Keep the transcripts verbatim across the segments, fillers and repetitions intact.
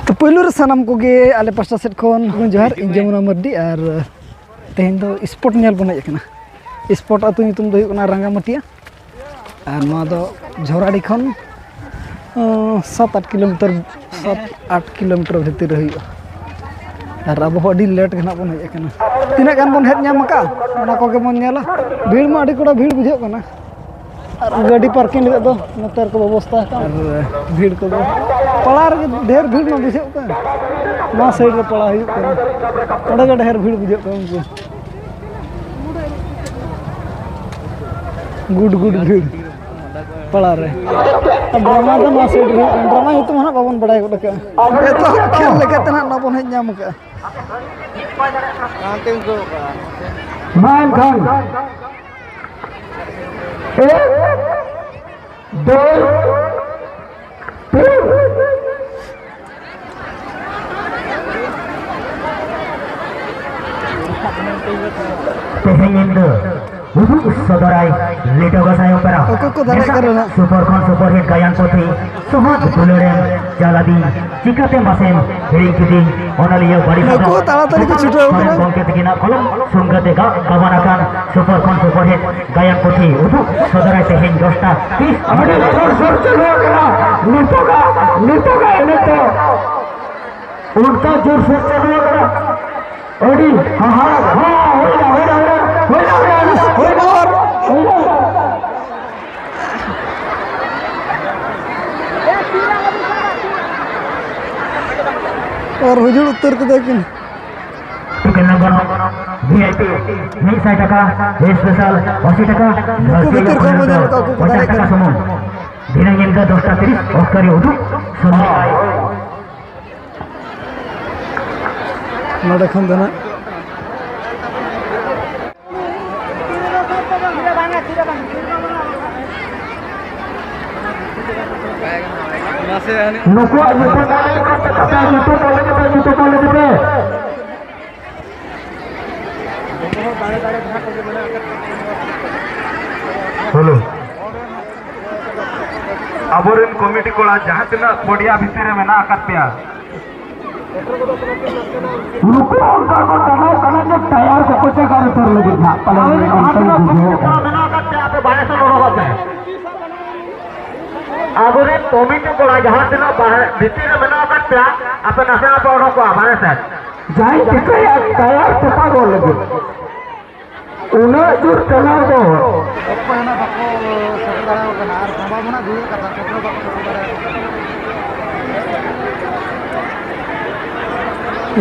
ᱛᱚ, ᱯᱳᱭᱞᱳ ᱨᱮ ᱥᱟᱱᱟᱢ ᱠᱚᱜᱮ ᱟᱞᱮ ᱯᱟᱥᱴᱟ ᱥᱮᱫ ᱠᱷᱚᱱ ᱡᱚᱦᱟᱨ᱾ ᱤᱧ ᱡᱚᱢᱩᱱᱟ ᱢᱟᱨᱰᱤ, ᱟᱨ ᱛᱮᱦᱮᱧ ᱫᱚ ᱥᱯᱳᱨᱴ ᱧᱮᱞ ᱵᱚᱱ ᱦᱮᱡ ᱟᱠᱟᱱᱟ᱾ ᱥᱯᱳᱨᱴ ᱟᱹᱛᱩ ᱧᱩᱛᱩᱢ ᱫᱚ ᱦᱩᱭᱩᱜ ᱠᱟᱱᱟ ᱨᱟᱸᱜᱟᱢᱟᱹᱴᱤᱭᱟ, ᱟᱨ ᱱᱚᱣᱟ ᱫᱚ ᱡᱷᱚᱨᱟᱰᱤ ᱠᱷᱚᱱ, ᱟᱸ, ᱥᱟᱛ ᱟᱴ ᱠᱤᱞᱳᱢᱤᱴᱟᱨ, ᱥᱟᱛ ᱟᱴ ᱠᱤᱞᱳᱢᱤᱴᱟᱨ ᱵᱷᱤᱛᱤᱨ ᱨᱮ ᱦᱩᱭᱩᱜᱼᱟ᱾ ᱟᱨ ᱟᱵᱚ ᱦᱚᱸ ᱟᱹᱰᱤ ᱞᱮᱴ ᱜᱮ ᱱᱟᱜ ᱵᱚᱱ ᱦᱮᱡ ᱟᱠᱟᱱᱟ᱾ ᱛᱤᱱᱟᱹᱜ ᱜᱟᱱ ᱵᱚᱱ ᱦᱮᱡ ᱧᱟᱢ ᱟᱠᱟᱫᱼᱟ, ᱚᱱᱟ ᱠᱚᱜᱮ ᱵᱚᱱ ᱧᱮᱞᱟ᱾ ᱵᱷᱤᱲ ᱢᱟ ᱟᱹᱰᱤ ᱠᱚᱲᱟ ᱵᱷᱤᱲ ᱵᱩᱡᱷᱟᱹᱜ ᱠᱟᱱᱟ᱾ ᱟᱨ ᱜᱟᱹᱰᱤ ᱯᱟᱨᱠᱤᱝ ᱞᱟᱹᱜᱤᱫ ᱫᱚ ᱱᱚᱛᱮ ᱨᱮᱠᱚ ᱵᱮᱵᱚᱥᱛᱷᱟ ᱟᱠᱟᱫᱼᱟ᱾ ᱟᱨ ᱵᱷᱤᱲ ᱠᱚᱫᱚ ᱯᱟᱲᱟ ᱨᱮᱜᱮ ᱰᱷᱮᱨ ᱵᱷᱤᱲ ᱢᱟ ᱵᱩᱡᱷᱟᱹᱜ ᱠᱟᱱ, ᱱᱚᱣᱟ ᱥᱟᱭᱤᱰ ᱨᱮ ᱯᱟᱲᱟ ᱦᱩᱭᱩᱜ ᱠᱟᱱᱟ, ᱚᱸᱰᱮ ᱜᱮ ᱰᱷᱮᱨ ᱵᱷᱤᱲ ᱵᱩᱡᱷᱟᱹᱜ ᱠᱟᱱᱟ᱾ ᱩᱱᱠᱩ ᱜᱩᱰ ᱜᱩᱰ ᱵᱷᱤᱲ ᱯᱟᱲᱟ ᱨᱮ᱾ ᱟᱨ ᱰᱨᱟᱢᱟ ᱫᱚ ᱱᱚᱣᱟ ᱥᱟᱭᱤᱰ ᱨᱮ ᱦᱩᱭᱩᱜ ᱠᱟᱱᱟ᱾ ᱰᱨᱟᱢᱟ ᱧᱩᱛᱩᱢ ᱦᱚᱸ ᱱᱟᱜ ᱵᱟᱵᱚᱱ ᱵᱟᱲᱟᱭ ᱜᱚᱫ ᱟᱠᱟᱫᱼᱟ᱾ ᱮᱛᱚᱦᱚᱵ ᱠᱷᱮᱞ ᱞᱮᱠᱟᱛᱮ ᱱᱟᱜ ᱱᱚᱣᱟ ᱵᱚᱱ ᱦᱮᱡ ᱧᱟᱢ ᱟᱠᱟᱫᱼᱟ᱾ ᱢᱟ ᱮᱱᱠᱷᱟᱱ, ᱮᱠ, ᱫᱩᱭ, ᱛᱤᱱ᱾ ᱛᱮᱦᱮᱧ ᱧᱤᱫᱟᱹ ᱩᱫᱩᱜ ᱥᱚᱫᱚᱨᱟᱭ ᱞᱤᱴᱟᱹ ᱜᱚᱸᱥᱟᱭ ᱚᱯᱮᱨᱟ᱾ ᱚᱠᱚᱭ ᱠᱚ ᱫᱟᱲᱮᱭᱟᱜ ᱠᱟᱱᱟ ᱱᱟᱜ? ᱥᱩᱯᱟᱨ ᱠᱷᱚᱱ ᱥᱩᱯᱟᱨ ᱦᱤᱴ ᱜᱟᱭᱟᱱ ᱯᱩᱛᱷᱤ ᱥᱚᱦᱚᱫ ᱫᱩᱞᱟᱹᱲᱮᱢ ᱡᱟᱞᱟᱫᱤᱧ ᱪᱤᱠᱟᱹᱛᱮ ᱢᱟᱥᱮᱢ ᱦᱤᱲᱤᱧ ᱠᱤᱫᱤᱧ, ᱚᱱᱚᱞᱤᱭᱟᱹ ᱵᱟᱹᱲᱤᱡ ᱱᱩᱠᱩ ᱥᱟᱫᱚᱢ ᱛᱟᱲᱟᱛᱟᱲᱤ ᱠᱚ ᱪᱷᱩᱴᱟᱹᱣ ᱠᱟᱱᱟ᱾ ᱜᱚᱢᱠᱮ ᱛᱟᱹᱠᱤᱱᱟᱜ ᱠᱚᱞᱚᱢ ᱥᱩᱢ ᱠᱟᱛᱮ ᱜᱟᱜ ᱜᱟᱵᱟᱱ ᱟᱠᱟᱱ ᱥᱩᱯᱟᱨ ᱠᱷᱚᱱ ᱥᱩᱯᱟᱨ ᱦᱤᱴ ᱜᱟᱭᱟᱱ ᱯᱩᱛᱷᱤ ᱩᱫᱩᱜ ᱥᱚᱫᱚᱨᱟᱭ ᱛᱮᱦᱮᱧ ᱫᱚᱥᱴᱟ ᱛᱤᱥ᱾ ᱟᱹᱰᱤ ᱡᱳᱨᱥᱳᱨ ᱪᱟᱹᱞᱩ ᱟᱠᱟᱱᱟ ᱱᱤᱛᱚᱜᱟᱜ, ᱱᱤᱛᱚᱜᱟᱜ ᱮᱱᱮᱡ ᱫᱚ᱾ ᱚᱱᱠᱟ ᱡᱳᱨᱥᱳᱨ ᱪᱟᱹᱞᱩ ᱟᱠᱟᱱᱟ᱾ ᱟᱹᱰᱤ ᱦᱟᱦᱟᱲᱟ᱾ ᱦᱚᱸ, ᱦᱩᱭᱱᱟ, ᱦᱩᱭᱱᱟ, ᱦᱩᱭᱱᱟ, ᱦᱩᱭᱱᱟ, ᱦᱩᱭᱱᱟ, ᱦᱩᱭᱱᱟ, ᱦᱩᱭᱱᱟ᱾ ᱟᱨ ᱦᱩᱡᱩᱲ ᱩᱛᱟᱹᱨ ᱠᱮᱫᱟ ᱠᱤᱱ᱾ ᱴᱤᱠᱤᱴ ᱱᱚᱢᱵᱚᱨ ᱵᱷᱤ ᱟᱭ ᱯᱤ ᱢᱤᱫ ᱥᱟᱭ ᱴᱟᱠᱟ, ᱥᱯᱮᱥᱟᱞ ᱟᱥᱤ ᱴᱟᱠᱟ, ᱱᱩᱠᱩ ᱵᱷᱤᱛᱤᱨ ᱠᱷᱚᱱ ᱵᱚᱱ ᱧᱮᱞ ᱠᱚᱣᱟ, ᱩᱱᱠᱩ ᱠᱚ ᱯᱚᱧᱪᱟᱥ ᱫᱟᱲᱮᱭᱟᱜ ᱴᱟᱠᱟ ᱠᱟᱱᱟ᱾ ᱥᱩᱢᱩᱝ᱾ ᱫᱷᱤᱱᱟᱹᱝ ᱧᱤᱫᱟᱹ ᱫᱚᱥᱴᱟ ᱛᱤᱨᱤᱥ ᱚᱠᱛᱚ ᱨᱮ ᱩᱫᱩᱜ ᱥᱚᱫᱚᱨ᱾ ᱱᱚᱰᱮ ᱠᱷᱚᱱ ᱫᱚ ᱱᱟᱜ ᱱᱩᱠᱩᱣᱟᱜ ᱧᱩᱛᱩᱢ ᱚᱞ ᱞᱟᱹᱜᱤᱫ ᱛᱮ, ᱧᱩᱛᱩᱢ ᱚᱞ ᱞᱟᱹᱜᱤᱫ ᱛᱮ, ᱧᱩᱛᱩᱢ ᱚᱞ ᱞᱟᱹᱜᱤᱫ ᱛᱮ᱾ ᱦᱮᱞᱳ᱾ ᱟᱵᱚᱨᱮᱱ ᱠᱚᱢᱤᱴᱤ ᱠᱚᱲᱟ ᱡᱟᱦᱟᱸ ᱛᱤᱱᱟᱹᱜ ᱯᱚᱰᱤᱭᱟ ᱵᱷᱤᱛᱤᱨ ᱨᱮ ᱢᱮᱱᱟᱜ ᱟᱠᱟᱫ ᱯᱮᱭᱟ, ᱱᱩᱠᱩ ᱚᱱᱠᱟ ᱠᱚ ᱴᱟᱱᱟᱣ ᱠᱟᱱᱟ ᱡᱮ ᱴᱟᱭᱟᱨ ᱠᱚᱠᱚ ᱪᱮᱠᱟ ᱩᱛᱟᱹᱨ ᱞᱟᱹᱜᱤᱫ ᱦᱟᱸᱜ ᱯᱟᱞᱮᱱ ᱚᱱᱠᱟ ᱠᱚ ᱵᱩᱡᱷᱟᱹᱣ ᱠᱟᱱᱟ᱾ ᱢᱮᱱᱟᱜ ᱟᱠᱟᱫ ᱯᱮᱭᱟ, ᱟᱯᱮ ᱵᱟᱦᱨᱮ ᱥᱮᱫ ᱚᱰᱚᱠᱚᱜ ᱯᱮ᱾ ᱟᱵᱚᱨᱮᱱ ᱠᱚᱢᱤᱴᱤ ᱠᱚᱲᱟ ᱡᱟᱦᱟᱸ ᱛᱤᱱᱟᱹᱜ ᱵᱟᱦᱨᱮ, ᱵᱷᱤᱛᱤᱨ ᱨᱮ ᱢᱮᱱᱟᱜ ᱟᱠᱟᱫ ᱯᱮᱭᱟ, ᱟᱯᱮ ᱱᱟᱥᱮ ᱱᱟᱜ ᱯᱮ ᱚᱰᱚᱠᱚᱜᱼᱟ ᱵᱟᱦᱨᱮ ᱥᱮᱫ᱾ ᱡᱟᱦᱟᱸᱭ ᱪᱤᱠᱟᱹᱭᱟ ᱴᱟᱭᱟᱨ ᱛᱚᱯᱟ ᱜᱚᱫ ᱞᱟᱹᱜᱤᱫ᱾ ᱩᱱᱟᱹᱜ ᱡᱳᱨ ᱴᱟᱱᱟᱣ ᱫᱚ᱾ ᱚᱠᱚᱭ ᱦᱚᱸ ᱵᱟᱠᱚ ᱥᱮᱴᱮᱨ ᱫᱟᱲᱮᱭᱟᱜ ᱠᱟᱱᱟ ᱟᱨ ᱥᱚᱢᱵᱷᱟᱵᱚᱱᱟ ᱫᱩᱨ ᱠᱟᱛᱷᱟ, ᱥᱮᱴᱮᱨ ᱵᱟᱠᱚ ᱥᱮᱴᱮᱨ ᱫᱟᱲᱮᱭᱟᱜ ᱠᱟᱱᱟ᱾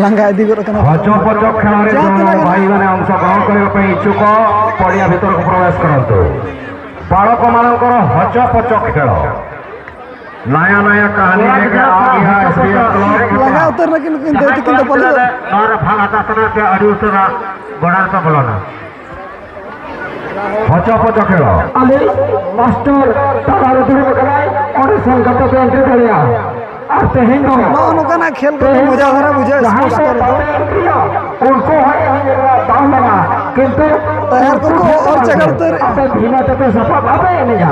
ᱞᱟᱸᱜᱟ ᱤᱫᱤ ᱜᱚᱫ ᱠᱟᱱᱟ ᱠᱚ᱾ ହଚ ପଚ ଖେଳରେ ଯେଉଁ ଭାଇମାନେ ଅଂଶଗ୍ରହଣ କରିବା ପାଇଁ ଇଚ୍ଛୁକ, ପଡ଼ିଆ ଭିତରକୁ ପ୍ରବେଶ କରନ୍ତୁ। ବାଳକମାନଙ୍କର ହଚ ପଚ ଖେଳ। ନୟା ନୟା କାହାଣୀ ଲେଖା ଆଉ ଏହା ଏସ୍ ବି ଏସ୍ କ୍ଲବ୍। ᱞᱟᱸᱜᱟ ᱩᱛᱟᱹᱨ ᱱᱟᱹᱠᱤᱱ ᱱᱩᱠᱤᱱ ᱫᱟᱹᱭ ᱛᱟᱹᱠᱤᱱ ᱫᱚ ᱯᱟᱞᱮ ᱫᱚ᱾ ᱱᱚᱣᱟ ᱨᱮ ᱵᱷᱟᱜᱽ ᱦᱟᱛᱟᱣ ᱥᱟᱱᱟ ᱯᱮᱭᱟ, ᱟᱹᱰᱤ ᱩᱥᱟᱹᱨᱟ ᱜᱚᱰᱟ ᱨᱮᱯᱮ ᱵᱚᱞᱚᱱᱟ᱾ ᱦᱚᱪᱚ ᱯᱚᱪᱚ ᱠᱷᱮᱞ᱾ ᱟᱞᱮ ᱢᱟᱥᱴᱚᱨ ᱛᱟᱞᱟᱨᱮ ᱫᱩᱲᱩᱵ ᱟᱠᱟᱱᱟᱭ, ᱚᱸᱰᱮ ᱥᱮᱱ ᱠᱟᱛᱮ ᱯᱮ ᱮᱱᱴᱨᱤ ᱫᱟᱲᱮᱭᱟᱜᱼᱟ᱾ ᱟᱨ ᱛᱮᱦᱮᱧ ᱫᱚ ᱱᱚᱜᱼᱚ ᱱᱚᱝᱠᱟᱱᱟᱜ ᱠᱷᱮᱞ ᱠᱚᱫᱚ ᱛᱮᱦᱮᱧ ᱢᱚᱡᱟ ᱫᱚ ᱫᱷᱟᱨᱟ ᱵᱩᱡᱷᱟᱹᱜᱼᱟ, ᱡᱟᱦᱟᱸᱭ sports ᱠᱚ ᱠᱚᱨᱮ ᱫᱚ᱾ ᱵᱟᱯᱮ ᱮᱱᱴᱨᱤᱭᱟ, ᱩᱱᱠᱩ ᱦᱚᱸ ᱮᱱᱮᱡ ᱨᱮᱱᱟᱜ ᱫᱟᱣ ᱢᱮᱱᱟᱜᱼᱟ᱾ ᱠᱤᱱᱛᱩ ᱴᱟᱭᱟᱨ ᱠᱚᱠᱚ ᱩᱱᱠᱩ ᱚᱨ ᱪᱟᱜᱟᱲ ᱩᱛᱟᱹᱨ᱾ ᱟᱯᱮ ᱵᱷᱤᱱᱟᱹ ᱛᱮᱯᱮ ᱥᱟᱯᱟᱵ, ᱵᱟᱯᱮ ᱮᱱᱮᱡᱟ᱾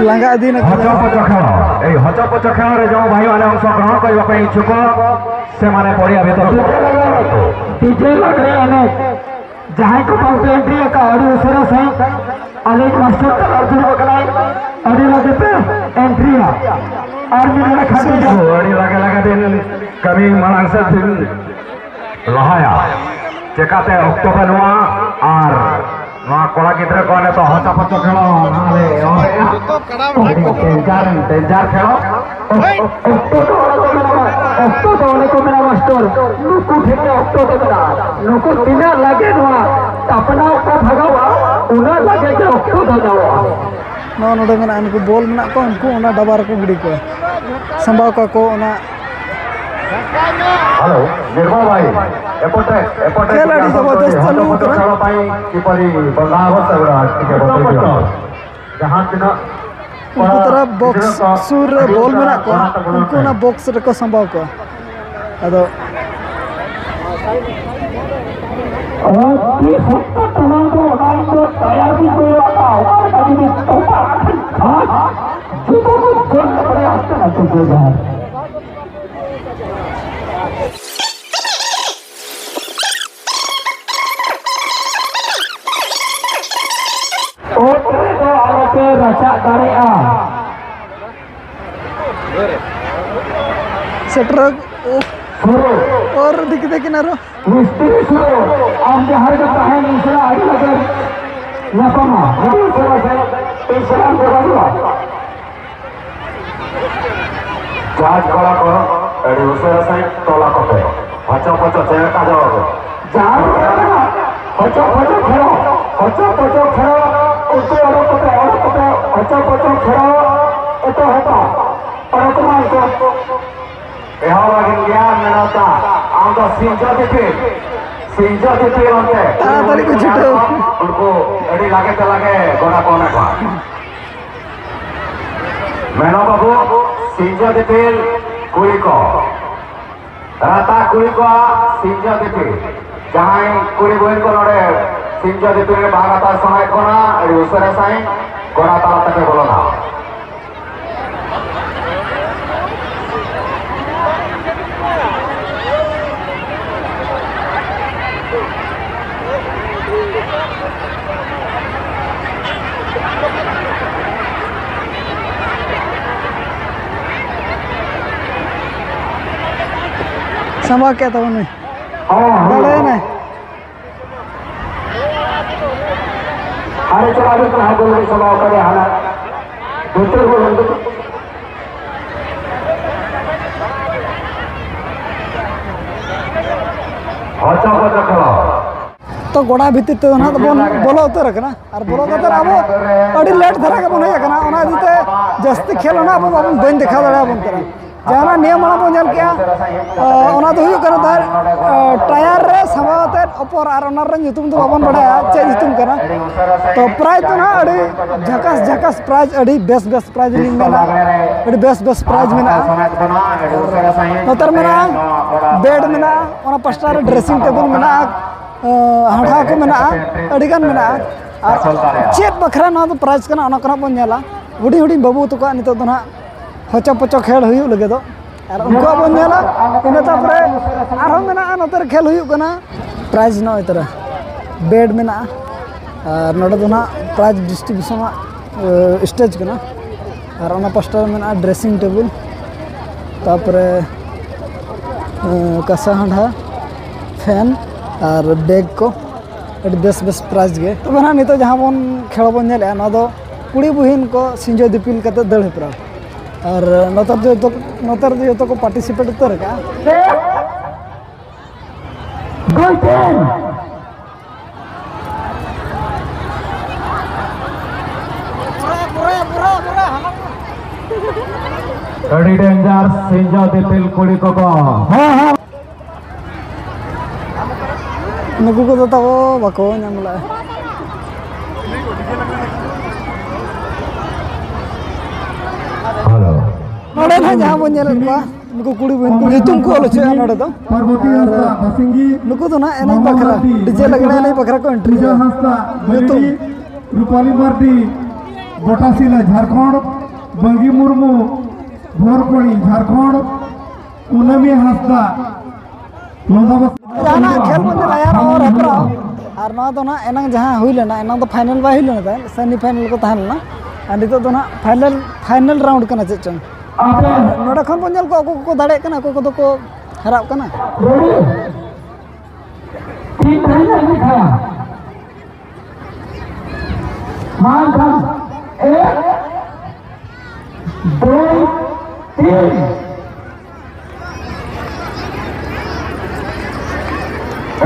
ᱞᱟᱸᱜᱟ ᱤᱫᱤᱭᱮᱱᱟ ᱠᱚ᱾ ᱦᱚᱪᱚ ᱯᱚᱪᱚ ᱠᱷᱮଳ, ଏଇ ହଚ ପଚ ଖେଳରେ ଯେଉଁ ଭାଇମାନେ ଅଂଶଗ୍ରହଣ କରିବା ପାଇଁ ଇଚ୍ଛୁକ, ସେମାନେ ପଡ଼ିଆ ଭିତରକୁ ᱰିଜେ ଲଗାନ୍ତୁ। ᱰିଜେ ଲଗାଇ ଆମେ ଯାହାଙ୍କ ପାଇଁ ଏଣ୍ଟ୍ରି ଏକା ଅଡ଼ି ଉସର ସାହି ଅଲିକ ମାଷ୍ଟର ତାଲା ଅର୍ଜୁନ ବକଲାଇ ଅଡ଼ି ଲଗେତେ ଏଣ୍ଟ୍ରି। ᱟᱨ ᱢᱤᱫ ᱦᱚᱲ ᱠᱷᱟᱱ ᱟᱹᱰᱤ ᱞᱟᱜᱮ ᱞᱟᱜᱮ ᱫᱤᱱ ᱠᱟᱹᱢᱤ ᱢᱟᱲᱟᱝ ᱥᱮᱫ ᱫᱤᱱ ᱞᱟᱦᱟᱭᱟ᱾ ᱪᱮᱠᱟᱛᱮ ᱚᱠᱛᱚ ᱵᱟᱹᱱᱩᱜᱼᱟ᱾ ᱟᱨ ᱱᱚᱣᱟ ᱠᱚᱲᱟ ᱜᱤᱫᱽᱨᱟᱹ ᱠᱚ ᱱᱤᱛᱚᱜ ᱦᱚᱪᱚ ᱯᱚᱪᱚ ᱠᱷᱮᱞ ᱚᱱᱟᱨᱮ ᱟᱹᱰᱤ ᱰᱮᱧᱡᱟᱨ, ᱰᱮᱧᱡᱟᱨ ᱠᱷᱮᱞ᱾ ᱚᱠᱛᱚ ᱫᱚ ᱚᱱᱮ ᱠᱚ ᱢᱮᱱᱟ, ᱚᱠᱛᱚ ᱫᱚ ᱚᱱᱮ ᱠᱚ ᱢᱮᱱᱟ ᱢᱟᱥᱴᱚᱨ, ᱱᱩᱠᱩ ᱴᱷᱮᱱ ᱜᱮ ᱚᱠᱛᱚ ᱫᱚ ᱢᱮᱱᱟᱜᱼᱟ᱾ ᱱᱩᱠᱩ ᱛᱤᱱᱟᱹᱜ ᱞᱟᱜᱮ ᱱᱚᱣᱟ ᱛᱟᱯᱱᱟᱣ ᱠᱚ ᱵᱷᱟᱜᱟᱣᱟ, ᱩᱱᱟᱹᱜ ᱞᱟᱜᱮ ᱜᱮ ᱚᱠᱛᱚ ᱫᱚ ᱧᱟᱢᱚᱜᱼᱟ᱾ ᱱᱚᱜᱼᱚ ᱱᱚᱰᱮ ᱢᱮᱱᱟᱜᱼᱟ, ᱱᱩᱠᱩ ᱵᱚᱞ ᱢᱮᱱᱟᱜ ᱠᱚᱣᱟ, ᱩᱱᱠᱩ ᱚᱱᱟ ᱰᱟᱵᱟ ᱨᱮᱠᱚ ᱜᱤᱰᱤ ᱠᱚᱣᱟ, ᱥᱟᱢᱵᱟᱣ ᱠᱚᱣᱟ ᱠᱚ ᱚᱱᱟ᱾ ᱦᱮᱞᱳ, ᱱᱤᱨᱢᱚᱞ ᱵᱷᱟᱭ, ᱮᱯᱚᱴᱮ, ᱮᱯᱚᱴᱮ ᱠᱷᱮᱞ ᱟᱹᱰᱤ ᱡᱚᱵᱚᱨᱫᱚᱥᱛ ᱪᱟᱹᱞᱩ ᱟᱠᱟᱱᱟ᱾ ᱠᱷᱮᱞ ᱯᱟᱭ ᱠᱤᱯᱟᱨᱤ ᱵᱚᱸᱜᱟ ᱟᱵᱚᱥᱛᱟ ᱜᱩᱲᱟ ᱴᱷᱤᱠ ᱟᱪᱷᱮ, ᱵᱚᱱᱫᱚ ᱜᱩᱲᱟ᱾ ᱡᱟᱦᱟᱸ ᱛᱤᱱᱟᱹᱜ ᱩᱱᱠᱩ ᱛᱚᱨᱟ ᱵᱚᱠᱥ ᱥᱩᱨ ᱨᱮ ᱵᱚᱞ ᱢᱮᱱᱟᱜ ᱠᱚᱣᱟ, ᱩᱱᱠᱩ ᱚᱱᱟ ᱵᱚᱠᱥ ᱨᱮᱠᱚ ᱥᱟᱢᱵᱟᱣ ᱠᱚᱣᱟ᱾ ᱟᱫᱚ ᱟᱹᱰᱤ ᱥᱚᱠᱛᱚ ᱴᱟᱱᱟᱣ ᱫᱚ ᱚᱱᱟ ᱤᱧ ᱫᱚ ᱛᱟᱭᱟᱨ ᱜᱤᱧ ᱠᱚᱭᱚᱜ ᱟᱠᱟᱫᱼᱟ᱾ ᱚᱠᱟ ᱞᱮᱠᱟ ᱡᱩᱫᱤ ᱛᱚᱯᱟᱜ ᱠᱷᱟᱱ ᱡᱩᱫᱤ ᱠᱚ ᱜᱚᱞ ᱫᱟᱲᱮᱭᱟᱜᱼᱟ᱾ ᱟᱹᱛᱩ ᱠᱚ ᱡᱟᱦᱟᱸ ᱚᱛ ᱨᱮᱫᱚ ᱟᱞᱚᱯᱮ ᱨᱟᱪᱟᱜ ᱫᱟᱲᱮᱭᱟᱜᱼᱟ᱾ ᱥᱮᱴᱮᱨ ᱥᱩᱨᱩ᱾ ᱚᱨ ᱤᱫᱤ ᱠᱮᱫᱟ ᱠᱤᱱ ᱟᱨᱚ᱾ ᱢᱤᱥᱛᱨᱤ ᱥᱩᱨᱩ, ᱟᱢ ᱡᱟᱦᱟᱸ ᱨᱮᱜᱮ ᱛᱟᱦᱮᱱ, ᱩᱥᱟᱹᱨᱟ ᱟᱹᱰᱤ ᱞᱚᱜᱚᱱ ᱧᱟᱯᱟᱢᱟ᱾ ᱟᱹᱰᱤ ᱩᱥᱟᱹᱨᱟ ᱥᱮ ᱤᱥᱟᱹᱨᱟᱢ ᱡᱳᱜᱟᱡᱳᱜᱟ᱾ ᱡᱟᱦᱟᱡᱽ ᱠᱚᱲᱟ ᱠᱚ ᱟᱹᱰᱤ ᱩᱥᱟᱹᱨᱟ ᱥᱟᱺᱦᱤᱡ ᱛᱚᱞᱟ ᱠᱚᱯᱮ᱾ ᱦᱚᱪᱚ ᱯᱚᱪᱚ ᱪᱮᱫ ᱞᱮᱠᱟ ᱡᱚ ᱜᱮ᱾ ᱡᱟᱦᱟᱡᱽ ᱠᱚᱲᱟ ᱦᱚᱪᱚ ᱯᱚᱪᱚ ᱠᱷᱮᱞᱚ, ᱦᱚᱪᱚ ᱯᱚᱪᱚ ᱠᱷᱮᱞᱚ, ᱩᱱᱠᱩ ᱚᱰᱚᱠ ᱠᱚᱯᱮ, ᱚᱰᱚᱠ ᱠᱚᱯᱮ, ᱦᱚᱪᱚ ᱯᱚᱪᱚ ᱠᱷᱮᱞᱚ ᱮᱛᱚᱦᱚᱵᱟ᱾ ᱚᱰᱚᱠ ᱠᱚᱢᱟ ᱩᱱᱠᱩ᱾ ᱮᱦᱚᱵ ᱞᱟᱹᱜᱤᱫ ᱜᱮᱭᱟ ᱢᱮᱱᱚᱛᱟ, ᱟᱢ ᱫᱚ ᱥᱤᱧᱡᱚ ᱫᱤᱯᱤᱞ, ᱥᱤᱧᱡᱚ ᱫᱤᱯᱤᱞ ᱚᱱᱛᱮ᱾ ᱛᱟᱲᱟᱛᱟᱲᱤ ᱠᱚ ᱪᱷᱩᱴᱟᱹᱣ᱾ ᱩᱱᱠᱩ ᱟᱹᱰᱤ ᱞᱟᱜᱮ ᱛᱮ ᱞᱟᱜᱮ ᱜᱚᱰᱟ ᱠᱚ ᱮᱱᱮᱡ ᱠᱚᱣᱟ᱾ ᱢᱮᱱᱚ ᱵᱟᱹᱵᱩ, ᱥᱤᱧᱡᱚ ᱫᱤᱯᱤᱞ ᱠᱩᱲᱤ ᱠᱚ, ᱨᱟᱛᱟ ᱠᱩᱲᱤ ᱠᱚᱣᱟᱜ ᱥᱤᱧᱡᱚ ᱫᱤᱯᱤᱞ᱾ ᱡᱟᱦᱟᱸᱭ ᱠᱩᱲᱤ ᱵᱚᱦᱤᱱ ᱠᱚ ᱱᱚᱰᱮ ᱥᱤᱧᱡᱚ ᱫᱤᱯᱤᱞ ᱨᱮ ᱵᱟᱝ ᱦᱟᱛᱟᱣ ᱥᱟᱱᱟᱭᱮᱫ ᱵᱚᱱᱟ, ᱟᱹᱰᱤ ᱩᱥᱟᱹᱨᱟ ᱥᱟᱺᱦᱤᱡ ᱜᱚᱰᱟ ᱛᱟᱞᱟ ᱛᱮᱯᱮ ᱵᱚᱞᱚᱱᱟ᱾ ᱥᱟᱢᱵᱟᱣ ᱠᱮᱫ ᱛᱟᱵᱚᱱ ᱢᱮ᱾ ᱦᱚᱸ, ᱦᱚᱸ᱾ ᱫᱟᱲᱮᱭᱮᱱᱟᱭ᱾ ᱟᱨᱮ ᱪᱟᱞᱟᱣ ᱦᱩᱭᱩᱜ ᱠᱟᱱᱟ, ᱦᱟᱸᱜ ᱜᱳᱞ ᱥᱟᱢᱵᱟᱣ ᱠᱟᱫᱮᱭᱟ ᱦᱟᱱᱟ᱾ ᱵᱷᱤᱛᱟᱹᱨ ᱜᱳᱞ ᱦᱩᱭᱩᱜ ᱠᱟᱱᱟ᱾ ᱦᱚᱪᱚ ᱯᱚᱪᱚ ᱠᱷᱮᱞᱳ᱾ ᱛᱚ ᱜᱚᱰᱟ ᱵᱷᱤᱛᱤᱨ ᱛᱮᱫᱚ ᱱᱟᱦᱟᱜ ᱵᱚᱱ ᱵᱚᱞᱚ ᱩᱛᱟᱹᱨ ᱟᱠᱟᱱᱟ᱾ ᱟᱨ ᱵᱚᱞᱚ ᱠᱟᱛᱮ ᱟᱵᱚ ᱟᱹᱰᱤ ᱞᱮᱴ ᱫᱷᱟᱨᱟ ᱜᱮᱵᱚᱱ ᱦᱮᱡ ᱟᱠᱟᱱᱟ, ᱚᱱᱟ ᱤᱫᱤ ᱛᱮ ᱡᱟᱹᱥᱛᱤ ᱠᱷᱮᱞ ᱚᱱᱟ ᱟᱵᱚ ᱵᱟᱵᱚᱱ, ᱵᱟᱹᱧ ᱫᱮᱠᱷᱟᱣ ᱫᱟᱲᱮᱭᱟᱵᱚᱱ ᱠᱟᱱᱟ᱾ ᱡᱟᱦᱟᱸ ᱱᱤᱭᱚᱢ ᱢᱟᱲᱟᱝ ᱵᱚᱱ ᱧᱮᱞ ᱠᱮᱜᱼᱟ, ᱚᱱᱟ ᱫᱚ ᱦᱩᱭᱩᱜ ᱠᱟᱱᱟ ᱛᱟᱨ, ᱴᱟᱭᱟᱨ ᱨᱮ ᱥᱟᱢᱵᱟᱣ ᱟᱛᱮᱫ ᱚᱯᱚᱨ, ᱟᱨ ᱚᱱᱟ ᱨᱮᱱᱟᱜ ᱧᱩᱛᱩᱢ ᱫᱚ ᱵᱟᱵᱚᱱ ᱵᱟᱲᱟᱭᱟ ᱪᱮᱫ ᱧᱩᱛᱩᱢ ᱠᱟᱱᱟ᱾ ᱛᱚ ᱯᱨᱟᱭᱤᱡᱽ ᱫᱚ ᱱᱟᱦᱟᱜ ᱟᱹᱰᱤ ᱡᱷᱟᱠᱟᱥ ᱡᱷᱟᱠᱟᱥ ᱯᱨᱟᱭᱤᱡᱽ, ᱟᱹᱰᱤ ᱵᱮᱥ ᱵᱮᱥ ᱯᱨᱟᱭᱤᱡᱽ ᱞᱤᱧ ᱢᱮᱱᱟ, ᱟᱹᱰᱤ ᱵᱮᱥ ᱵᱮᱥ ᱯᱨᱟᱭᱤᱡᱽ ᱢᱮᱱᱟᱜᱼᱟ᱾ ᱱᱚᱛᱮ ᱨᱮ ᱢᱮᱱᱟᱜᱼᱟ ᱵᱮᱰ ᱢᱮᱱᱟᱜᱼᱟ, ᱚᱱᱟ ᱯᱟᱥᱴᱟ ᱨᱮ ᱰᱨᱮᱥᱤᱝ ᱴᱮᱵᱤᱞ ᱢᱮᱱᱟᱜᱼᱟ, ᱦᱟᱸᱰᱷᱟ ᱠᱚ ᱢᱮᱱᱟᱜᱼᱟ, ᱟᱹᱰᱤᱜᱟᱱ ᱢᱮᱱᱟᱜᱼᱟ᱾ ᱟᱨ ᱪᱮᱫ ᱵᱟᱠᱷᱨᱟ ᱱᱚᱣᱟ ᱫᱚ ᱯᱨᱟᱭᱤᱡᱽ ᱠᱟᱱᱟ, ᱚᱱᱟ ᱠᱚ ᱱᱟᱦᱟᱜ ᱵᱚᱱ ᱧᱮᱞᱟ᱾ ᱦᱩᱰᱤᱧ ᱦᱩᱰᱤᱧ ᱵᱟᱹᱵᱩ ᱛᱟᱠᱚᱣᱟᱜ ᱱᱤᱛᱚᱜ ᱫᱚ ᱱᱟᱦᱟᱜ ᱦᱚᱪᱚ ᱯᱚᱪᱚ ᱠᱷᱮᱞ ᱦᱩᱭᱩᱜ ᱞᱟᱹᱜᱤᱫᱚᱜ᱾ ᱟᱨ ᱩᱱᱠᱩᱣᱟᱜ ᱵᱚᱱ ᱧᱮᱞᱟ᱾ ᱤᱱᱟᱹ ᱛᱟᱯᱚᱨᱮ ᱟᱨᱦᱚᱸ ᱢᱮᱱᱟᱜᱼᱟ, ᱱᱚᱛᱮ ᱨᱮ ᱠᱷᱮᱞ ᱦᱩᱭᱩᱜ ᱠᱟᱱᱟ᱾ ᱯᱨᱟᱭᱤᱡᱽ ᱱᱚᱜᱼᱚᱭ ᱛᱚᱨᱟ ᱵᱮᱰ ᱢᱮᱱᱟᱜᱼᱟ᱾ ᱟᱨ ᱱᱚᱰᱮ ᱫᱚ ᱱᱟᱦᱟᱜ ᱯᱨᱟᱭᱤᱡᱽ ᱰᱤᱥᱴᱨᱤᱵᱤᱭᱩᱥᱚᱱᱟᱜ ᱥᱴᱮᱡᱽ ᱠᱟᱱᱟ᱾ ᱟᱨ ᱚᱱᱟ ᱯᱟᱥᱴᱟ ᱨᱮ ᱢᱮᱱᱟᱜᱼᱟ ᱰᱨᱮᱥᱤᱝ ᱴᱮᱵᱤᱞ, ᱛᱟᱯᱚᱨᱮ ᱠᱟᱥᱟ ᱦᱟᱸᱰᱷᱟ, ᱯᱷᱮᱱ ᱟᱨ ᱵᱮᱜᱽ ᱠᱚ᱾ ᱟᱹᱰᱤ ᱵᱮᱥ ᱵᱮᱥ ᱯᱨᱟᱭᱤᱡᱽ ᱜᱮ᱾ ᱛᱚᱵᱮ ᱱᱟᱦᱟᱜ ᱱᱤᱛᱚᱜ ᱡᱟᱦᱟᱸ ᱵᱚᱱ ᱠᱷᱮᱞ ᱵᱚᱱ ᱧᱮᱞᱮᱫᱼᱟ, ᱱᱚᱣᱟ ᱫᱚ ᱠᱩᱲᱤ ᱵᱩᱦᱤᱱ ᱠᱚ ᱥᱤᱸᱡᱚ ᱫᱤᱯᱤᱞ ᱠᱟᱛᱮ ᱫᱟᱹᱲ ᱦᱮᱯᱨᱟᱣ᱾ ᱟᱨ ᱱᱚᱛᱮ ᱫᱚ ᱡᱚᱛᱚ, ᱱᱚᱛᱮ ᱨᱮᱫᱚ ᱡᱚᱛᱚ ᱠᱚ ᱯᱟᱨᱴᱤᱥᱤᱯᱮᱴ ᱩᱛᱟᱹᱨ ᱟᱠᱟᱫᱼᱟ᱾ ᱟᱹᱰᱤ ᱰᱮᱧᱡᱟᱨ ᱥᱤᱸᱡᱚ ᱫᱤᱯᱤᱞ ᱠᱩᱲᱤ ᱠᱚᱠᱚ᱾ ᱱᱩᱠᱩ ᱠᱚᱫᱚ ᱛᱟᱵᱚ ᱵᱟᱠᱚ ᱧᱟᱢ ᱞᱮᱜᱼᱟ᱾ ᱦᱮᱞᱳ᱾ ᱱᱚᱰᱮ ᱱᱟᱦᱟᱜ ᱡᱟᱦᱟᱸ ᱵᱚᱱ ᱧᱮᱞᱮᱫ ᱠᱚᱣᱟ, ᱱᱩᱠᱩ ᱠᱩᱲᱤ ᱵᱚᱦᱤᱱ ᱠᱚ ᱧᱩᱛᱩᱢ ᱠᱚ ᱚᱞ ᱦᱚᱪᱚᱭᱟ ᱱᱚᱰᱮ ᱫᱚ᱾ ᱯᱟᱨᱵᱚᱛᱤ ᱟᱨ ᱦᱟᱸᱥᱫᱟ ᱵᱟᱥᱤᱝᱜᱤ, ᱱᱩᱠᱩ ᱫᱚ ᱱᱟᱦᱟᱜ ᱮᱱᱮᱡ ᱵᱟᱠᱷᱨᱟ, ᱢᱚᱦᱚᱢᱢᱚᱫᱽ ᱰᱤᱡᱮ ᱞᱟᱜᱽᱲᱮ ᱮᱱᱮᱡ ᱵᱟᱠᱷᱨᱟ ᱠᱚ ᱮᱱᱴᱨᱤ ᱯᱩᱡᱟ ᱠᱚᱣᱟ᱾ ᱦᱟᱸᱥᱫᱟ ᱧᱩᱛᱩᱢ᱾ ᱵᱟᱹᱭᱨᱤ, ᱨᱩᱯᱟᱞᱤ ᱢᱟᱨᱰᱤ, ᱵᱚᱴᱟᱥᱤᱞᱟ ᱡᱷᱟᱲᱠᱷᱚᱸᱰ, ᱵᱟᱝᱜᱤ ᱢᱩᱨᱢᱩ, ᱵᱷᱚᱨᱠᱚᱲᱤ ᱡᱷᱟᱲᱠᱷᱚᱸᱰ, ᱠᱩᱱᱟᱹᱢᱤ ᱦᱟᱸᱥᱫᱟ, ᱞᱚᱫᱟ ᱵᱟᱥ- ᱡᱟᱦᱟᱱᱟᱜ ᱠᱷᱮᱞ ᱢᱚᱫᱽᱫᱷᱮ ᱨᱮ ᱟᱭᱟᱨ ᱦᱚᱸ ᱨᱮᱯᱨᱟ᱾ ᱟᱨ ᱱᱚᱣᱟ ᱫᱚ ᱱᱟᱦᱟᱜ ᱮᱱᱟᱝ ᱡᱟᱦᱟᱸ ᱦᱩᱭ ᱞᱮᱱᱟ, ᱮᱱᱟᱝ ᱫᱚ ᱯᱷᱟᱭᱱᱮᱞ ᱵᱟᱭ ᱦᱩᱭ ᱞᱮᱱᱟ ᱛᱟᱦᱮᱸᱫ, ᱥᱮᱢᱤ ᱯᱷᱟᱭᱱᱮᱞ ᱠᱚ ᱛᱟᱦᱮᱸ ᱞᱮᱱᱟ᱾ ᱟᱨ ᱱᱤᱛᱚᱜ ᱫᱚ ᱱᱟᱦᱟᱜ ᱯᱷᱟᱭᱱᱮᱞ, ᱯᱷᱟᱭᱱᱮᱞ ᱨᱟᱣᱩᱱᱰ ᱠᱟᱱᱟ ᱪᱮᱫ ᱪᱚᱝ᱾ ᱟᱯᱮ ᱱᱚᱰᱮ ᱠᱷᱚᱱ ᱵᱚᱱ ᱧᱮᱞ ᱠᱚᱣᱟ, ᱚᱠᱚᱭ ᱠᱚᱠᱚ ᱫᱟᱲᱮᱭᱟᱜ ᱠᱟᱱᱟ, ᱚᱠᱚᱭ ᱠᱚᱫᱚ ᱠᱚ ᱦᱟᱨᱟᱜ ᱠᱟᱱᱟ᱾ ᱨᱮᱰᱤ? ᱛᱤᱱ ᱫᱷᱟᱹᱨᱤᱡ ᱮᱢ ᱞᱮᱠᱷᱟᱭᱟ? ᱢᱟ ᱮᱱᱠᱷᱟᱱ, ᱮᱠ, ᱫᱩᱭ, ᱛᱤᱱ᱾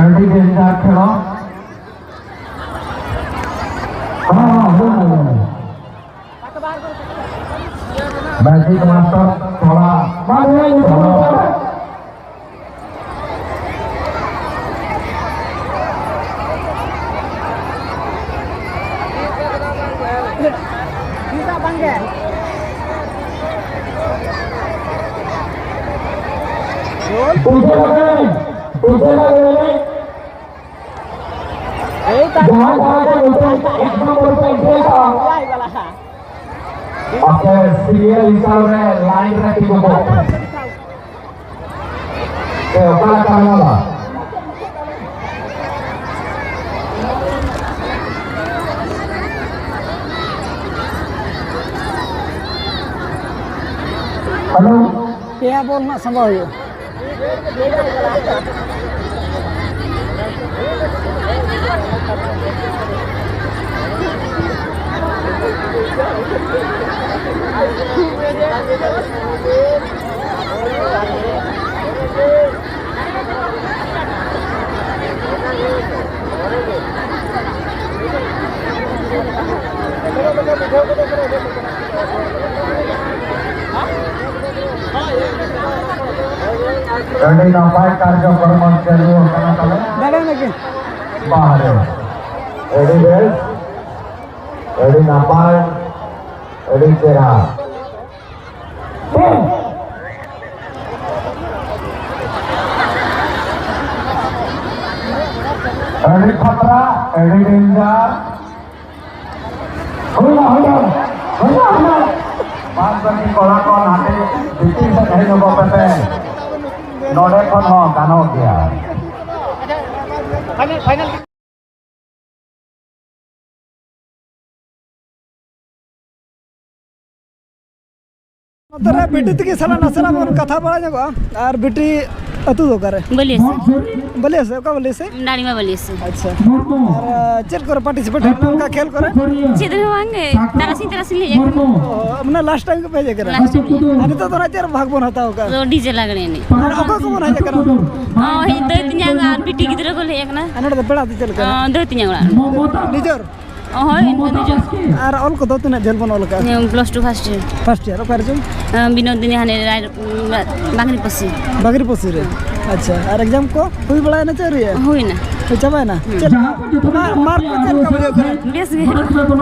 ᱟᱹᱰᱤ ᱰᱮᱧᱡᱟᱨ ᱠᱷᱮᱞᱳᱰ᱾ ᱦᱚᱸ, ᱦᱚᱸ, ᱦᱚᱸ, ᱦᱚᱸ᱾ ᱢᱮᱡᱤᱠ ᱢᱟᱥᱴᱟᱨ ᱛᱷᱚᱲᱟ ᱵᱟᱝ ᱦᱩᱭ ᱧᱩᱛᱩᱢ ᱠᱚ᱾ ᱯᱩᱭᱥᱟᱹ ᱞᱟᱜᱟᱣ, ᱯᱩᱭᱥᱟᱹ ᱞᱟᱜᱟᱣ᱾ ᱡᱟᱦᱟᱸᱭ ᱡᱟᱦᱟᱸᱭ ᱠᱚ ᱱᱤᱛᱚᱜ ᱮᱠ ᱱᱚᱢᱵᱚᱨ ᱯᱮ ᱮᱱᱴᱨᱤ ᱟᱠᱟᱫᱼᱟ, ᱟᱯᱮ ᱥᱤᱨᱤᱭᱟᱞ ᱦᱤᱥᱟᱹᱵ ᱨᱮ ᱞᱟᱭᱤᱱ ᱨᱮ ᱛᱤᱸᱜᱩ ᱠᱚᱜ ᱯᱮ᱾ ᱥᱮ ᱚᱠᱟ ᱞᱮᱠᱟ ᱢᱮᱱᱟᱜᱼᱟ? ᱦᱮᱞᱳ᱾ ᱯᱮᱭᱟ ᱵᱚᱞ ᱨᱮᱱᱟᱜ ᱥᱟᱢᱵᱟᱣ ᱦᱩᱭᱩᱜᱼᱟ᱾ ᱟᱹᱰᱤ ᱱᱟᱯᱟᱭ ᱠᱟᱨᱡᱚᱠᱨᱚᱢ ᱪᱟᱹᱞᱩ ᱟᱠᱟᱱᱟ ᱛᱟᱞᱮ᱾ ᱫᱟᱲᱮᱭᱟᱜ ᱠᱤᱱ᱾ ᱵᱟᱦᱨᱮ᱾ ᱟᱹᱰᱤ ᱵᱮᱥ, ᱟᱹᱰᱤ ᱱᱟᱯᱟᱭ, ᱟᱹᱰᱤ ᱪᱮᱦᱨᱟ᱾ ᱟᱹᱰᱤ ᱠᱷᱟᱛᱨᱟ, ᱟᱹᱰᱤ danger᱾ ᱦᱩᱭᱱᱟ, ᱦᱩᱭᱱᱟ, ᱦᱩᱭᱱᱟ, ᱦᱩᱭᱱᱟ᱾ ᱵᱟᱫ ᱵᱟᱹᱠᱤ ᱠᱚᱲᱟ ᱠᱚ ᱱᱟᱛᱮ ᱵᱷᱤᱛᱤᱨ ᱥᱮᱫ ᱦᱮᱡ ᱧᱚᱜᱚᱜ ᱯᱮ᱾ ᱱᱚᱰᱮ ᱠᱷᱚᱱ ᱦᱚᱸ ᱜᱟᱱᱚᱜ ᱜᱮᱭᱟ᱾ ᱱᱚᱛᱮ ᱨᱮ ᱵᱤᱴᱤ ᱛᱟᱹᱠᱤᱱ ᱥᱟᱞᱟᱜ ᱱᱟᱥᱮᱱᱟᱜ ᱵᱚᱱ ᱠᱟᱛᱷᱟ ᱵᱟᱲᱟ ᱧᱚᱜᱚᱜᱼᱟ᱾ ᱟᱨ ᱵᱤᱴᱤ ᱟᱹᱛᱩ ᱫᱚ ᱚᱠᱟᱨᱮ? ᱵᱟᱹᱞᱤᱭᱟᱹ ᱥᱮ᱾ ᱵᱟᱹᱞᱤᱭᱟᱹ ᱥᱮ? ᱚᱠᱟ ᱵᱟᱹᱞᱤᱭᱟᱹ ᱥᱮ? ᱫᱟᱲᱤᱢᱟ ᱵᱟᱹᱞᱤᱭᱟᱹ ᱥᱮ᱾ ᱟᱪᱪᱷᱟ᱾ ᱟᱨ, ᱟ, ᱪᱮᱫ ᱠᱚᱨᱮ participate ᱦᱩᱭ ᱞᱮᱱᱟ ᱚᱱᱠᱟ ᱠᱷᱮᱞ ᱠᱚᱨᱮ? ᱪᱮᱫ ᱦᱚᱸ ᱵᱟᱝ ᱜᱮ᱾ ᱛᱟᱨᱟᱥᱤᱧ ᱛᱟᱨᱟᱥᱤᱧ ᱞᱮ ᱦᱮᱡ ᱟᱠᱟᱱᱟ᱾ ᱚ, ᱢᱟᱱᱮ last time ᱜᱮᱯᱮ ᱦᱮᱡ ᱟᱠᱟᱱᱟ? Last time᱾ ᱟᱨ ᱱᱤᱛᱚᱜ ᱫᱚ ᱱᱟᱜ ᱪᱮᱫ ᱵᱷᱟᱜᱽ ᱵᱚᱱ ᱦᱟᱛᱟᱣ ᱟᱠᱟᱫᱼᱟ? ᱛᱚ DJ ᱞᱟᱜᱽᱬᱮ ᱮᱱᱮᱡ᱾ ᱟᱨ ᱚᱠᱚᱭ ᱠᱚᱵᱚᱱ ᱦᱮᱡ ᱟᱠᱟᱱᱟ? ᱚ, ᱦᱮᱡ ᱫᱟᱹᱭ ᱛᱤᱧᱟᱝ ᱟᱨ ᱵᱤᱴᱤ ᱜᱤᱫᱽᱨᱟᱹ ᱠᱚᱞᱮ ᱦᱮᱡ ᱟᱠᱟᱱᱟ᱾ ᱟᱨ ᱱᱚᱰᱮ ᱫᱚ ᱯᱮᱲᱟ ᱫᱚ ᱪᱮᱫ ᱞᱮᱠᱟ? ᱚ, ᱫᱟᱹᱭ ᱛᱤᱧᱟᱝ ᱚᱲᱟᱜ ᱨᱮ᱾ ᱱᱤᱡᱮᱨ? ᱚ, ᱦᱳᱭ, ᱱᱤᱡᱮᱨ᱾ ᱟᱨ ᱚᱞ ᱠᱚᱫᱚ ᱛᱤᱱᱟᱹᱜ ᱡᱷᱟᱹᱞ ᱵᱚᱱ ᱚᱞ ᱟᱠᱟᱫᱼᱟ? ᱦᱮᱸ, plus two first year᱾ First year, ᱚᱠᱟ ᱨᱮ ᱪᱚᱝ? ᱟᱸ, ᱵᱤᱱᱳᱫᱤᱱᱤ ᱦᱟᱱᱮ ᱨᱟᱭ-, ᱵᱟᱝᱨᱤ ᱯᱟᱹᱥᱤ᱾ ᱵᱟᱝᱨᱤ ᱯᱟᱹᱥᱤ ᱨᱮ? ᱟᱪᱪᱷᱟ, ᱟᱨ exam ᱠᱚ ᱦᱩᱭ ᱵᱟᱲᱟᱭᱮᱱᱟ ᱪᱮ ᱟᱹᱣᱨᱤᱭᱟ? ᱦᱩᱭᱱᱟ᱾ ᱦᱩᱭ ᱪᱟᱵᱟᱭᱮᱱᱟ? ᱦᱩᱸ᱾ ᱪᱮᱫ? ᱢᱟ-, mark ᱠᱚ ᱪᱮᱫ ᱞᱮᱠᱟ ᱵᱩᱡᱷᱟᱹᱜ ᱠᱟᱱᱟ? ᱵᱮᱥ ᱜᱮ᱾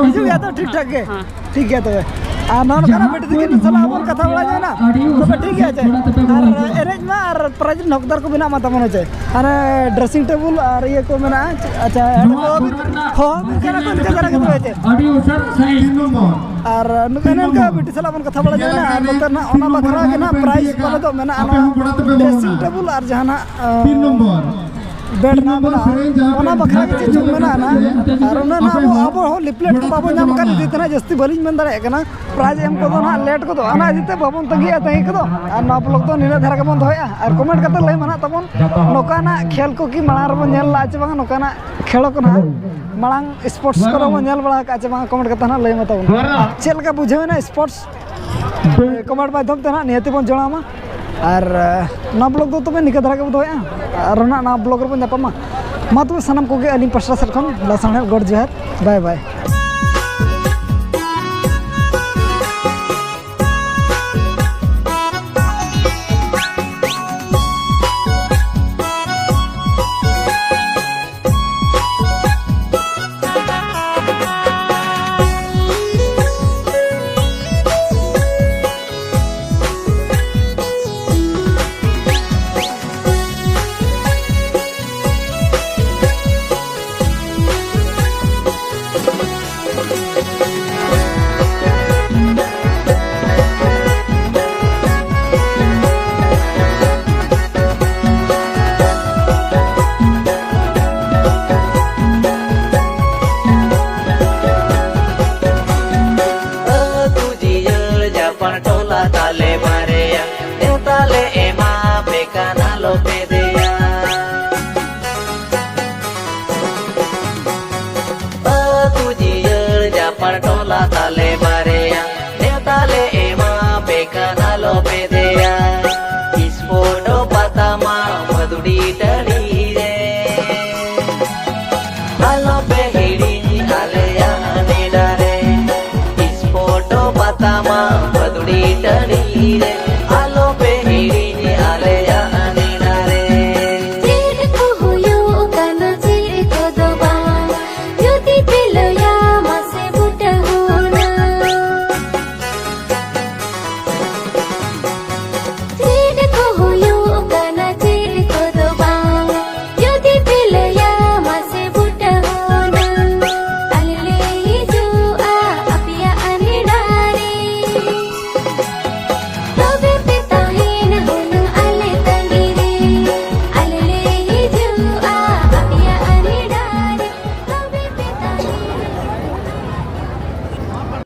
ᱦᱤᱡᱩᱜ ᱜᱮᱭᱟ ᱛᱚ ᱴᱷᱤᱠ ᱴᱷᱟᱠ ᱜᱮ? ᱦᱮᱸ᱾ ᱴᱷᱤᱠ ᱜᱮᱭᱟ ᱛᱚᱵᱮ᱾ ᱟᱨ ᱱᱚᱜᱼᱚ ᱱᱚᱝᱠᱟᱱᱟᱜ ᱢᱤᱫᱴᱤᱡ ᱛᱤᱠᱤᱱ ᱥᱟᱞᱟᱜ ᱵᱚᱱ ᱠᱟᱛᱷᱟ ᱵᱟᱲᱟ ᱡᱚᱝᱟ᱾ ᱛᱚᱵᱮ ᱴᱷᱤᱠ ᱜᱮᱭᱟ, ᱟᱪᱪᱷᱟ᱾ ᱟᱨ ᱮᱱᱮᱡ ᱢᱟ ᱟᱨ prize ᱨᱮᱱ ᱦᱚᱠᱫᱟᱨ ᱠᱚ ᱵᱮᱱᱟᱜ ᱢᱟ ᱛᱟᱵᱚᱱ, ᱦᱮᱸ ᱪᱮ? ᱟᱨ dressing table ᱟᱨ ᱤᱭᱟᱹ ᱠᱚ ᱢᱮᱱᱟᱜᱼᱟ, ᱟᱪᱪᱷᱟ, ᱦᱚᱦᱚ ᱟᱹᱜᱩ ᱠᱟᱱᱟ ᱠᱚ ᱤᱱᱠᱟᱹ ᱫᱷᱟᱨᱟ ᱜᱮ ᱛᱚᱵᱮ, ᱦᱮᱸ ᱪᱮ? ᱟᱨ ᱱᱚᱝᱠᱟ ᱱᱚᱝᱠᱟ ᱵᱤᱴᱤ ᱥᱟᱞᱟᱜ ᱵᱚᱱ ᱠᱟᱛᱷᱟ ᱵᱟᱲᱟ ᱡᱚᱝᱟ᱾ ᱟᱨ ᱱᱚᱛᱮ ᱱᱟᱜ ᱚᱱᱟ ᱵᱟᱠᱷᱨᱟ ᱜᱮ ᱱᱟᱜ prize ᱯᱟᱞᱮ ᱫᱚ ᱢᱮᱱᱟᱜᱼᱟ, ᱱᱚᱣᱟ dressing table ᱟᱨ ᱡᱟᱦᱟᱱᱟᱜ, ᱟᱸ, bed ᱱᱟᱜ ᱢᱮᱱᱟᱜᱼᱟ, ᱚᱱᱟ ᱵᱟᱠᱷᱨᱟ ᱜᱮ ᱪᱮᱫ ᱪᱚᱝ ᱢᱮᱱᱟᱜᱼᱟ ᱱᱟᱜ᱾ ᱟᱨ ᱚᱱᱟ ᱱᱟᱜ ᱟᱵᱚ, ᱟᱵᱚ ᱦᱚᱸ leaflet ᱠᱚ ᱵᱟᱵᱚ ᱧᱟᱢ ᱟᱠᱟᱫ ᱤᱫᱤ ᱛᱮ ᱱᱟᱜ ᱡᱟᱹᱥᱛᱤ ᱵᱟᱹᱞᱤᱧ ᱢᱮᱱ ᱫᱟᱲᱮᱭᱟᱜ ᱠᱟᱱᱟ᱾ Prize ᱮᱢ ᱠᱚᱫᱚ ᱱᱟᱜ late ᱠᱚᱫᱚ, ᱚᱱᱟ ᱤᱫᱤ ᱛᱮ ᱵᱟᱵᱚᱱ ᱛᱟᱺᱜᱤᱭᱟ ᱛᱟᱺᱜᱤ ᱠᱚᱫᱚ᱾ ᱟᱨ ᱱᱚᱣᱟ vlog ᱫᱚ ᱱᱤᱱᱟᱹᱜ ᱫᱷᱟᱨᱟ ᱜᱮᱵᱚᱱ ᱫᱚᱦᱚᱭᱟ᱾ ᱟᱨ comment ᱠᱟᱛᱮ ᱞᱟᱹᱭ ᱢᱮ ᱱᱟᱜ ᱛᱟᱵᱚᱱ, ᱱᱚᱝᱠᱟᱱᱟᱜ ᱠᱷᱮᱞ ᱠᱚ ᱠᱤ ᱢᱟᱲᱟᱝ ᱨᱮᱵᱚᱱ ᱧᱮᱞ ᱞᱟᱜᱼᱟ ᱪᱮ ᱵᱟᱝ, ᱱᱚᱝᱠᱟᱱᱟᱜ ᱠᱷᱮᱞ ᱠᱚ ᱱᱟᱜ ᱢᱟᱲᱟᱝ sports ᱠᱚᱨᱮ ᱵᱚᱱ ᱧᱮᱞ ᱵᱟᱲᱟ ᱟᱠᱟᱫᱼᱟ ᱪᱮ ᱵᱟᱝ, comment ᱠᱟᱛᱮ ᱱᱟᱜ ᱞᱟᱹᱭ ᱢᱮ ᱛᱟᱵᱚᱱ᱾ ᱪᱮᱫ ᱞᱮᱠᱟ ᱵᱩᱡᱷᱟᱹᱣ ᱮᱱᱟ sports? Comment ᱢᱟᱫᱽᱫᱷᱚᱢ ᱛᱮ ᱱᱟᱜ ᱱᱤᱦᱟᱹᱛᱤ ᱵᱚᱱ ᱡᱚᱲᱟᱣ ᱢᱟ᱾ ᱟᱨ, ᱮ, ᱱᱚᱣᱟ vlog ᱫᱚ ᱛᱚᱵᱮ ᱱᱤᱝᱠᱟᱹ ᱫᱷᱟᱨᱟ ᱜᱮᱵᱚ ᱫᱚᱦᱚᱭᱟ᱾ ᱟᱨ ᱱᱟᱜ ᱱᱚᱣᱟ vlog ᱨᱮᱵᱚᱱ ᱧᱟᱯᱟᱢᱟ᱾ ᱢᱟ ᱛᱚᱵᱮ ᱥᱟᱱᱟᱢ ᱠᱚᱜᱮ ᱟᱹᱞᱤᱧ ᱯᱟᱥᱴᱟ ᱥᱮᱫ ᱠᱷᱚᱱ ᱞᱟᱥᱟᱲᱦᱮᱫ ᱜᱚᱰ ᱡᱚᱦᱟᱨ᱾ Bye bye᱾ ᱟᱹᱛᱩ ᱡᱤᱭᱟᱹᱲ ᱡᱟᱯᱟᱜ